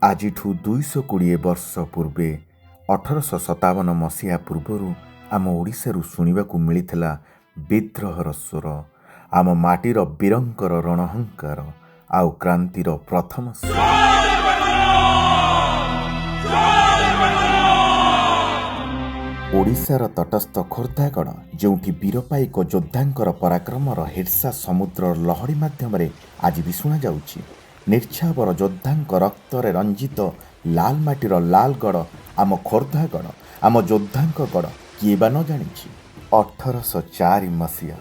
ଆଜିଠୁ 220 ବର୍ଷ ପୂର୍ବେ 1857 ମସିହା ପୂର୍ବରୁ ଆମ ଓଡ଼ିଶାରୁ ଶୁଣିବାକୁ ମିଳିଥିଲା ବିଦ୍ରୋହର ସ୍ୱର, ଆମ ମାଟିର ବୀରଙ୍କର ରଣହୁଙ୍କାର ଆଉ କ୍ରାନ୍ତିର ପ୍ରଥମ ସ୍ୱର। ଓଡ଼ିଶାର ତଟସ୍ଥ ଖୋର୍ଦ୍ଧାଗଡ଼, ଯେଉଁଠି ବୀରପାଇକ ଯୋଦ୍ଧାଙ୍କର ପରାକ୍ରମର ହିର୍ସା ସମୁଦ୍ରର ଲହଡ଼ି ମାଧ୍ୟମରେ ଆଜି ବି ଶୁଣାଯାଉଛି। ନିର୍ଚ୍ଛାବର ଯୋଦ୍ଧାଙ୍କ ରକ୍ତରେ ରଞ୍ଜିତ ଲାଲ ମାଟିର ଲାଲଗଡ଼ ଆମ ଖୋର୍ଦ୍ଧାଗଡ଼, ଆମ ଯୋଦ୍ଧାଙ୍କ ଗଡ଼, କିଏ ବା ନ ଜାଣିଛି। 1804 ମସିହା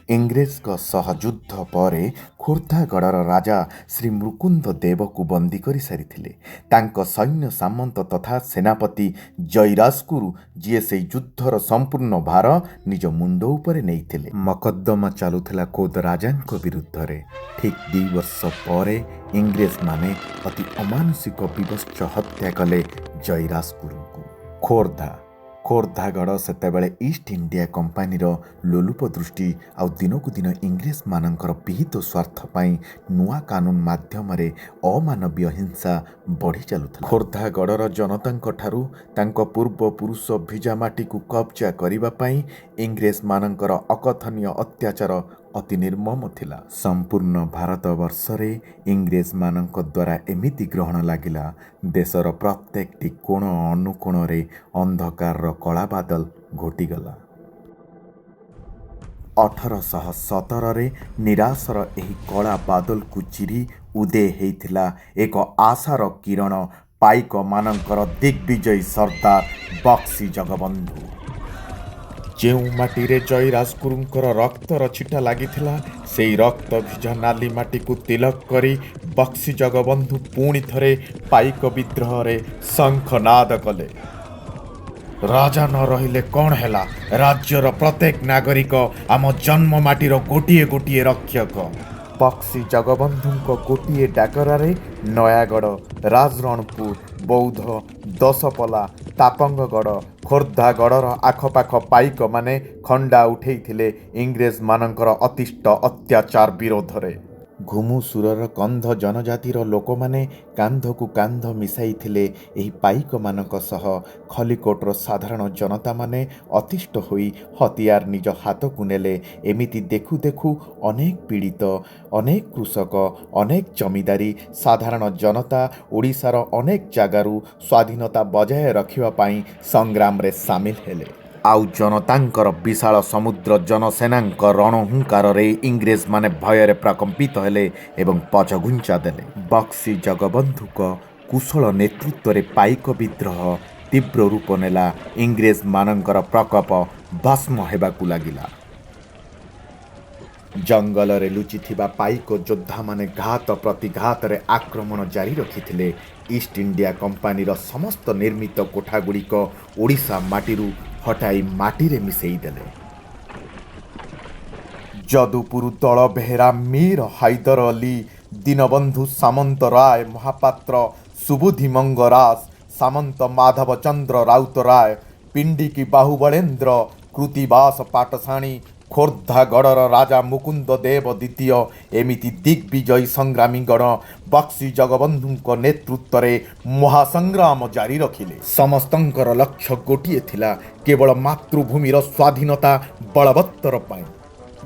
ଇଂରେଜଙ୍କ ସହ ଯୁଦ୍ଧ ପରେ ଖୋର୍ଦ୍ଧାଗଡ଼ର ରାଜା ଶ୍ରୀ ମୁକୁନ୍ଦ ଦେବକୁ ବନ୍ଦୀ କରିସାରିଥିଲେ ତାଙ୍କ ସୈନ୍ୟ ସାମନ୍ତ ତଥା ସେନାପତି ଜୟୀରାଜଗୁରୁ, ଯିଏ ସେଇ ଯୁଦ୍ଧର ସମ୍ପୂର୍ଣ୍ଣ ଭାର ନିଜ ମୁଣ୍ଡ ଉପରେ ନେଇଥିଲେ। ମକଦ୍ଦମା ଚାଲୁଥିଲା ଖୋଦ୍ ରାଜାଙ୍କ ବିରୁଦ୍ଧରେ। ଠିକ୍ 2 ବର୍ଷ ପରେ ଇଂରେଜମାନେ ଅତି ଅମାନୁଷିକ ବୀଭତ୍ସ ହତ୍ୟା କଲେ ଜୟୀରାଜଗୁରୁଙ୍କୁ। ଖୋର୍ଦ୍ଧାଗଡ଼ ସେତେବେଳେ ଇଷ୍ଟ ଇଣ୍ଡିଆ କମ୍ପାନୀର ଲୋଲୁପ ଦୃଷ୍ଟି ଆଉ ଦିନକୁ ଦିନ ଇଂରେଜମାନଙ୍କର ବିହିତ ସ୍ୱାର୍ଥ ପାଇଁ ନୂଆ କାନୁନ ମାଧ୍ୟମରେ ଅମାନବୀୟ ହିଂସା ବଢ଼ି ଚାଲୁଥିଲା। ଖୋର୍ଦ୍ଧାଗଡ଼ର ଜନତାଙ୍କ ଠାରୁ ତାଙ୍କ ପୂର୍ବପୁରୁଷ ଭିଜାମାଟିକୁ କବ୍ଜା କରିବା ପାଇଁ ଇଂରେଜମାନଙ୍କର ଅକଥନୀୟ ଅତ୍ୟାଚାର ଅତି ନିର୍ମମ ଥିଲା। ସମ୍ପୂର୍ଣ୍ଣ ଭାରତବର୍ଷରେ ଇଂରେଜମାନଙ୍କ ଦ୍ୱାରା ଏମିତି ଗ୍ରହଣ ଲାଗିଲା, ଦେଶର ପ୍ରତ୍ୟେକଟି କୋଣ ଅନୁକୋଣରେ ଅନ୍ଧକାରର କଳାବାଦଲ ଘୋଟିଗଲା। 1817ରେ ନିରାଶର ଏହି କଳା ବାଦଲକୁ ଚିରି ଉଦୟ ହେଇଥିଲା ଏକ ଆଶାର କିରଣ, ପାଇକମାନଙ୍କର ଦିଗ୍ବିଜୟୀ ସର୍ଦ୍ଦାର ବକ୍ସି ଜଗବନ୍ଧୁ। ଯେଉଁ ମାଟିରେ ଜୟୀରାଜଗୁରୁଙ୍କର ରକ୍ତର ଛିଟା ଲାଗିଥିଲା, ସେଇ ରକ୍ତ ଭିଜା ନାଲି ମାଟିକୁ ତିଲକ କରି ବକ୍ସି ଜଗବନ୍ଧୁ ପୁଣି ଥରେ ପାଇକ ବିଦ୍ରୋହରେ ଶଙ୍ଖନାଦ କଲେ। ରାଜା ନ ରହିଲେ କ'ଣ ହେଲା, ରାଜ୍ୟର ପ୍ରତ୍ୟେକ ନାଗରିକ ଆମ ଜନ୍ମ ମାଟିର ଗୋଟିଏ ଗୋଟିଏ ରକ୍ଷକ। ବକ୍ସି ଜଗବନ୍ଧୁଙ୍କ ଗୋଟିଏ ଡାକରାରେ ନୟାଗଡ଼, ରାଜରଣପୁର, ବୌଦ୍ଧ, ଦଶପଲା, ତାପଙ୍ଗଗଡ଼, ଖୋର୍ଦ୍ଧାଗଡ଼ର ଆଖପାଖ ପାଇକମାନେ ଖଣ୍ଡା ଉଠେଇଥିଲେ ଇଂରେଜମାନଙ୍କର ଅତିଷ୍ଠ ଅତ୍ୟାଚାର ବିରୋଧରେ। ଘୁମୁସୁରର କନ୍ଧ ଜନଜାତିର ଲୋକମାନେ କାନ୍ଧକୁ କାନ୍ଧ ମିଶାଇଥିଲେ ଏହି ପାଇକମାନଙ୍କ ସହ। ଖଲିକୋଟର ସାଧାରଣ ଜନତାମାନେ ଅତିଷ୍ଠ ହୋଇ ହତିଆର ନିଜ ହାତକୁ ନେଲେ। ଏମିତି ଦେଖୁ ଦେଖୁ ଅନେକ ପୀଡ଼ିତ, ଅନେକ କୃଷକ, ଅନେକ ଜମିଦାରୀ, ସାଧାରଣ ଜନତା ଓଡ଼ିଶାର ଅନେକ ଜାଗାରୁ ସ୍ୱାଧୀନତା ବଜାୟ ରଖିବା ପାଇଁ ସଂଗ୍ରାମରେ ସାମିଲ ହେଲେ। ଆଉ ଜନତାଙ୍କର ବିଶାଳ ସମୁଦ୍ର ଜନସେନାଙ୍କ ରଣହୁଙ୍କାରରେ ଇଂରେଜମାନେ ଭୟରେ ପ୍ରକମ୍ପିତ ହେଲେ ଏବଂ ପଛଘୁଞ୍ଚା ଦେଲେ। ବକ୍ସି ଜଗବନ୍ଧୁଙ୍କ କୁଶଳ ନେତୃତ୍ୱରେ ପାଇକ ବିଦ୍ରୋହ ତୀବ୍ର ରୂପ ନେଲା। ଇଂରେଜମାନଙ୍କର ପ୍ରକୋପ ଭସ୍ମ ହେବାକୁ ଲାଗିଲା। ଜଙ୍ଗଲରେ ଲୁଚିଥିବା ପାଇକ ଯୋଦ୍ଧାମାନେ ଘାତ ପ୍ରତିଘାତରେ ଆକ୍ରମଣ ଜାରି ରଖିଥିଲେ। ଇଷ୍ଟ ଇଣ୍ଡିଆ କମ୍ପାନୀର ସମସ୍ତ ନିର୍ମିତ କୋଠାଗୁଡ଼ିକ ଓଡ଼ିଶା ମାଟିରୁ ହଟାଇ ମାଟିରେ ମିଶେଇ ଦେଲେ। ଯଦୁପୁର ଦଳ ବେହେରା, ମୀର ହାଇଦର ଅଲି, ଦୀନବନ୍ଧୁ ସାମନ୍ତ ରାୟ ମହାପାତ୍ର, ସୁବୁଧି ମଙ୍ଗରାଜ, ସାମନ୍ତ ମାଧବଚନ୍ଦ୍ର ରାଉତରାୟ, ପିଣ୍ଡିକି ବାହୁବଳେନ୍ଦ୍ର, କୃତିବାସ ପାଟଶାଣୀ, ଖୋର୍ଦ୍ଧାଗଡ଼ର ରାଜା ମୁକୁନ୍ଦ ଦେବ ଦ୍ୱିତୀୟ, ଏମିତି ଦିଗ୍ବିଜୟୀ ସଂଗ୍ରାମୀଗଣ ବକ୍ସି ଜଗବନ୍ଧୁଙ୍କ ନେତୃତ୍ୱରେ ମହାସଂଗ୍ରାମ ଜାରି ରଖିଲେ। ସମସ୍ତଙ୍କର ଲକ୍ଷ୍ୟ ଗୋଟିଏ ଥିଲା, କେବଳ ମାତୃଭୂମିର ସ୍ୱାଧୀନତା ବଳବତ୍ତର ପାଇଁ।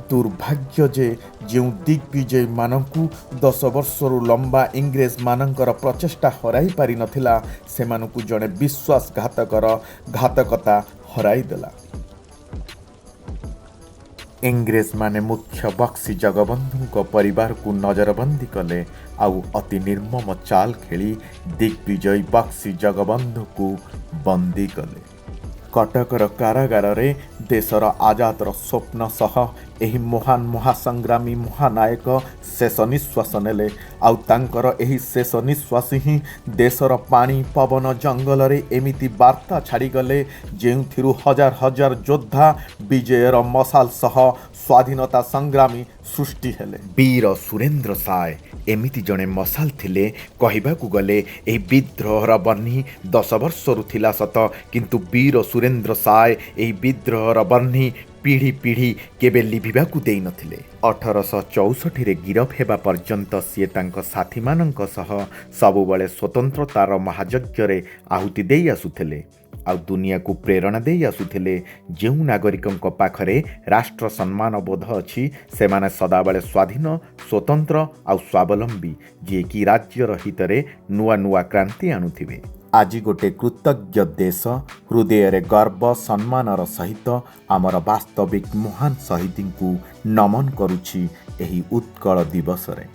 ଦୁର୍ଭାଗ୍ୟ ଯେ ଯେଉଁ ଦିଗ୍ବିଜୟୀମାନଙ୍କୁ 10 ବର୍ଷରୁ ଲମ୍ବା ଇଂରେଜମାନଙ୍କର ପ୍ରଚେଷ୍ଟା ହରାଇ ପାରିନଥିଲା, ସେମାନଙ୍କୁ ଜଣେ ବିଶ୍ୱାସଘାତକର ଘାତକତା ହରାଇଦେଲା। ଇଂରେଜମାନେ ମୁଖ୍ୟ ବକ୍ସି ଜଗବନ୍ଧୁଙ୍କ ପରିବାରକୁ ନଜରବନ୍ଦୀ କଲେ ଆଉ ଅତି ନିର୍ମମ ଚାଲ ଖେଳି ଦିଗ୍ବିଜୟୀ ବକ୍ସି ଜଗବନ୍ଧୁକୁ ବନ୍ଦୀ କଲେ। କଟକର କାରାଗାରରେ ଦେଶର ଆଜାଦର ସ୍ୱପ୍ନ ସହ ଏହି ମହାନ ମହାସଂଗ୍ରାମୀ ମହାନାୟକ ଶେଷ ନିଶ୍ୱାସ ନେଲେ। ଆଉ ତାଙ୍କର ଏହି ଶେଷ ନିଶ୍ୱାସ ହିଁ ଦେଶର ପାଣି ପବନ ଜଙ୍ଗଲରେ ଏମିତି ବାର୍ତ୍ତା ଛାଡ଼ିଗଲେ, ଯେଉଁଥିରୁ ହଜାର ହଜାର ଯୋଦ୍ଧା ବିଜୟର ମଶାଲ ସହ ସ୍ୱାଧୀନତା ସଂଗ୍ରାମୀ ସୃଷ୍ଟି ହେଲେ। ବୀର ସୁରେନ୍ଦ୍ର ସାଏ ଏମିତି ଜଣେ ମଶାଲ ଥିଲେ। କହିବାକୁ ଗଲେ ଏହି ବିଦ୍ରୋହର ବହ୍ନି 10 ବର୍ଷରୁ ଥିଲା ସତ, କିନ୍ତୁ ବୀର ସୁରେନ୍ଦ୍ର ସାଏ ଏହି ବିଦ୍ରୋହର ବହ୍ନି ପିଢ଼ି ପିଢ଼ି କେବେ ଲିଭିବାକୁ ଦେଇନଥିଲେ। 1864ରେ ଗିରଫ ହେବା ପର୍ଯ୍ୟନ୍ତ ସିଏ ତାଙ୍କ ସାଥୀମାନଙ୍କ ସହ ସବୁବେଳେ ସ୍ୱତନ୍ତ୍ରତାର ମହାଯଜ୍ଞରେ ଆହୁତି ଦେଇ ଆସୁଥିଲେ ଆଉ ଦୁନିଆକୁ ପ୍ରେରଣା ଦେଇ ଆସୁଥିଲେ। ଯେଉଁ ନାଗରିକଙ୍କ ପାଖରେ ରାଷ୍ଟ୍ର ସମ୍ମାନ ବୋଧ ଅଛି, ସେମାନେ ସଦାବେଳେ ସ୍ୱାଧୀନ, ସ୍ୱତନ୍ତ୍ର ଆଉ ସ୍ୱାବଲମ୍ବୀ, ଯିଏକି ରାଜ୍ୟର ହିତରେ ନୂଆ ନୂଆ କ୍ରାନ୍ତି ଆଣୁଥିବେ। ଆଜି ଗୋଟେ କୃତଜ୍ଞ ଦେଶ ହୃଦୟରେ ଗର୍ବ ସମ୍ମାନର ସହିତ ଆମର ବାସ୍ତବିକ ମହାନ ଶହୀଦଙ୍କୁ ନମନ କରୁଛି ଏହି ଉତ୍କଳ ଦିବସରେ।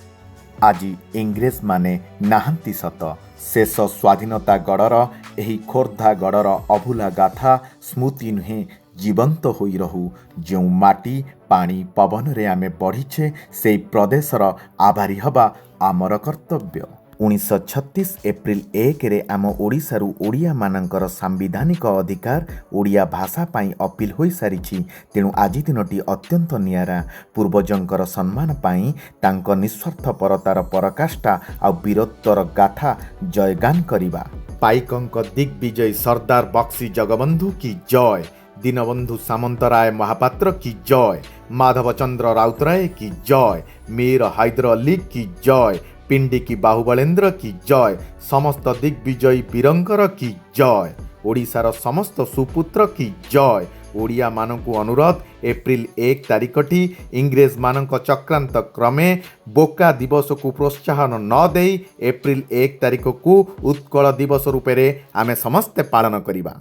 ଆଜି ଇଂରେଜମାନେ ନାହାନ୍ତି ସତ, ଶେଷ ସ୍ୱାଧୀନତା ଗଡ଼ର ଏହି ଖୋର୍ଦ୍ଧା ଗଡ଼ର ଅଭୁଲା ଗାଥା ସ୍ମୃତି ନୁହେଁ, ଜୀବନ୍ତ ହୋଇ ରହୁ। ଯେଉଁ ମାଟି, ପାଣି, ପବନରେ ଆମେ ବଢ଼ିଛେ, ସେଇ ପ୍ରଦେଶର ଆଭାରୀ ହେବା ଆମର କର୍ତ୍ତବ୍ୟ। 1936 ଏପ୍ରିଲ 1ରେ ଆମ ଓଡ଼ିଶାରୁ ଓଡ଼ିଆମାନଙ୍କର ସାମ୍ବିଧାନିକ ଅଧିକାର ଓଡ଼ିଆ ଭାଷା ପାଇଁ ଅପିଲ ହୋଇସାରିଛି। ତେଣୁ ଆଜି ଦିନଟି ଅତ୍ୟନ୍ତ ନିଆରା। ପୂର୍ବଜଙ୍କର ସମ୍ମାନ ପାଇଁ ତାଙ୍କ ନିଃସ୍ୱାର୍ଥପରତାର ପରାକାଷ୍ଠା ଆଉ ବୀରତ୍ୱର ଗାଥା ଜୟଗାନ କରିବା। ପାଇକଙ୍କ ଦିଗ୍ବିଜୟୀ ସର୍ଦ୍ଦାର ବକ୍ସି ଜଗବନ୍ଧୁ କି ଜୟ! ଦୀନବନ୍ଧୁ ସାମନ୍ତରାୟ ମହାପାତ୍ର କି ଜୟ! ମାଧବଚନ୍ଦ୍ର ରାଉତରାୟ କି ଜୟ! ମୀର ହାଇଦର ଅଲ୍ଲୀ କି ଜୟ! ପିଣ୍ଡିକି ବାହୁବଳେନ୍ଦ୍ର କି ଜୟ! ସମସ୍ତ ଦିଗ୍ବିଜୟୀ ବୀରଙ୍କର କି ଜୟ! ଓଡ଼ିଶାର ସମସ୍ତ ସୁପୁତ୍ର କି ଜୟ! ଓଡ଼ିଆମାନଙ୍କୁ ଅନୁରୋଧ, ଏପ୍ରିଲ 1 ତାରିଖଟି ଇଂରେଜମାନଙ୍କ ଚକ୍ରାନ୍ତ କ୍ରମେ ବୋକା ଦିବସକୁ ପ୍ରୋତ୍ସାହନ ନ ଦେଇ ଏପ୍ରିଲ 1 ତାରିଖକୁ ଉତ୍କଳ ଦିବସ ରୂପରେ ଆମେ ସମସ୍ତେ ପାଳନ କରିବା।